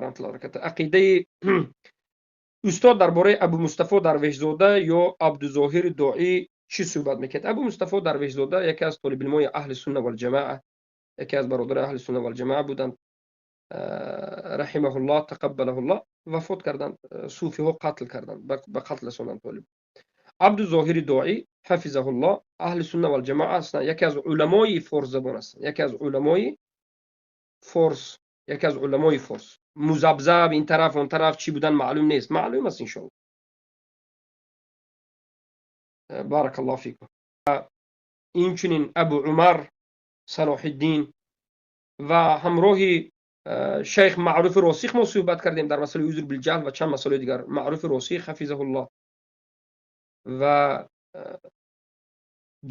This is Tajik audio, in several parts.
ва раҳматуллоҳи ва баракатуҳ. Ақидаи устод дар бораи Абу Мустафо Дарвешзода ё Абдузоҳири Доӣ чӣ суҳбат мекунед? Абу Мустафо Дарвешзода яке аз толибилмои аҳли сунна валҷамоа, яке аз бародари аҳли сунна валҷамоа буданд. Раҳимаҳуллоҳ, тақаббалаҳуллоҳ, вафот карданд, суфиҳо қатл карданд, ба қатл расонданд толиб. Абдузоҳири Доӣ ҳафизаҳуллоҳ аҳли сунна валҷамоа ҳастанд, яке аз уламои форсзабон ҳастанд, яке аз уламои форс, яке аз уламои форс. Музабзаб ин тараф он тараф чӣ будан маълум нест, маълум аст иншоаллоҳ. Баракаллоҳу фикум. Инчунин Абу Умар Салоҳиддин ва ҳамроҳи шайх Маъруфи Росих мо суҳбат кардем дар масъалаи узр билҷаҳл ва чанд масъалаи дигар. Маъруфи Росих ҳафизаҳуллоҳ ва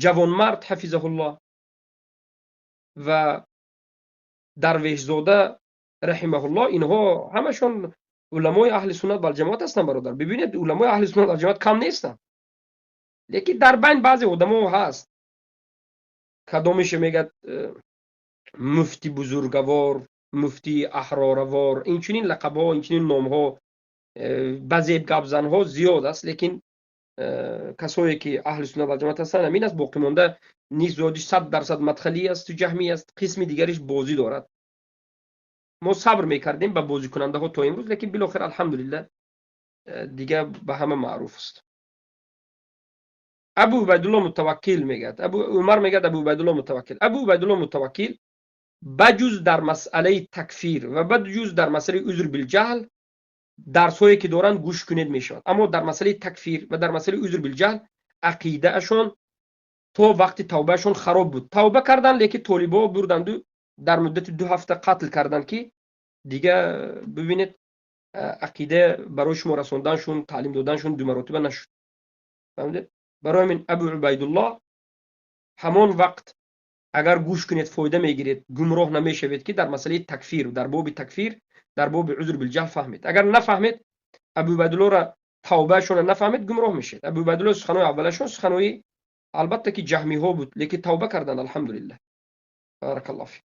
ҷавонмард ҳафизаҳуллоҳ ва Дарвешзода раҳимаҳуллоҳ, инҳо ҳамашон уламои аҳли суннат валҷамоат ҳастанд. Бародар, бибинед, уламои аҳли суннат валҷамоат кам нестанд, лекин дар байн баъзе одамо ҳаст, кадомише мегӯяд муфти бузургавор, муфти аҳроравор, инчунин лақабҳо, инчунин номҳо, базеб гапзанҳо зиёд аст, лекин касое ки аҳли суннат валҷамоат ҳастанд ҳамин аст. Боқимонда низ зиёдиш 100% мадхалӣ асту ҷаҳмӣ аст, қисми дигариш бозӣ дорад. Мо сабр мекардем ба бозикунандаҳо то имрӯз, лекин билохир алҳамдулиллаҳ дига ба ҳама маъруф аст. Абу Убайдулло Мутаваккил мегӯяд, Абу Умар мегӯяд, Абу Убайдулло Мутаваккил. Абу Убайдулло Мутаваккил ба ҷуз дар масъалаи такфир ва ба ҷуз дар масъалаи узр билҷаҳл дарсҳое ки доранд гӯш кунед мешавад, аммо дар масъалаи такфир ва дар масъалаи узр билҷаҳл ақидаашон то вақти тавбаашон хароб буд. Тавба карданд, лекин толибҳо бурданду дар муддати 2 ҳафта қатл карданд, ки дига бибинед, ақида барои шумо расонданшон, таълим доданшон ду маротиба нашуд. Фаҳмидед? Барои ҳамин Абу Убайдуллоҳ ҳамон вақт агар гӯш кунед фоида мегиред, гумроҳ намешавед, ки дар масъалаи такфир, дар боби такфир, дар боби узр билҷаҳл фаҳмед. Агар нафаҳмед, Абу Убайдуллоҳро тавбаашонро нафаҳмед, гумроҳ мешавед. Абу Убайдуллоҳ суханои аввалашон суханои албатта ки ҷаҳмиҳо буд, лекин тавба карданд, алҳамдулиллаҳ. Баракаллоҳу фик.